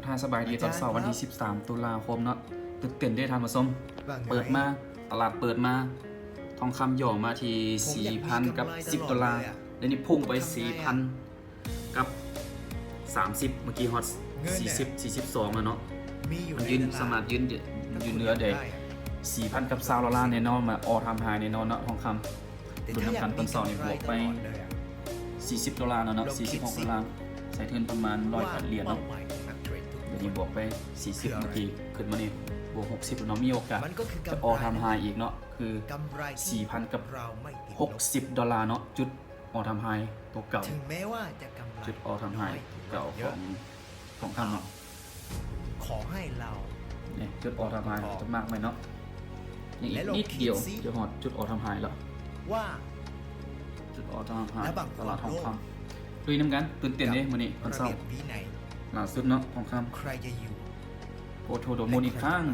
ທ່ານສະບາຍດີຕອນເຊົ້າວັນທີສິບສາມຕຸລາຄົມເນາະ. ຕື່ນເຕັ້ນເດ້ທ່ານຜູ້ຊົມ. ເປີດມາ ຕະຫຼາດເປີດມາ ທອງຄຳຫຍໍ້ມາທີ່ສີ່ພັນກັບສິບໂດລາ. ດຽວນີ້ພຸ່ງໄປສີ່ພັນກັບສາມສິບ ເມື່ອກີ້ຮອດສີ່ສິບ ສີ່ສິບສອງແລ້ວເນາະ. ມັນຢືນ ສາມາດຢືນ ຢືນເໜືອໄດ້ສີ່ພັນກັບຊາວໂດລາແນ່ນອນ. ມາ all time high ແນ່ນອນເນາະ ທອງຄຳ. ລຸ້ນນຳກັນຕອນເຊົ້ານີ້ບວກໄປສີ່ສິບໂດລາເນາະ ສີ່ສິບຫົກໂດລາ ໃຊ້ທຶນປະມານຮ້ອຍກວ່າຫຼຽນເນາະ. ດຽວນີ້ບວກໄປສີ່ສິບ ເມື່ອກີ້ຂຶ້ນມານີ້ບວກຫົກສິບແລ້ວເນາະ. ມີໂອກາດຈະ all time high ອີກເນາະ ຄືສີ່ພັນກັບຫົກສິບໂດລາເນາະ. ຈຸດ all time high ຕົວເກົ່າ ຈຸດ all time high ເກົ່າຂອງ ຂອງທ່ານເນາະ. ຂໍໃຫ້ເຮົາ ນີ້ ຈຸດ all time high ເຮົາຈະມາກໄວ້ເນາະ. ຍັງອີກນິດດຽວຈະຮອດຈຸດ all time high ແລ້ວ ວ່າ ຈຸດ all time high ຕະຫຼາດທອງຄຳ. ລຸຍນຳກັນ. ຕື່ນເຕັ້ນເດ້ມື້ນີ້ຕອນເຊົ້າ. ຫຼ້າສຸດເນາະ ທອງຄຳ go to the moon ອີກຄັ້ງ.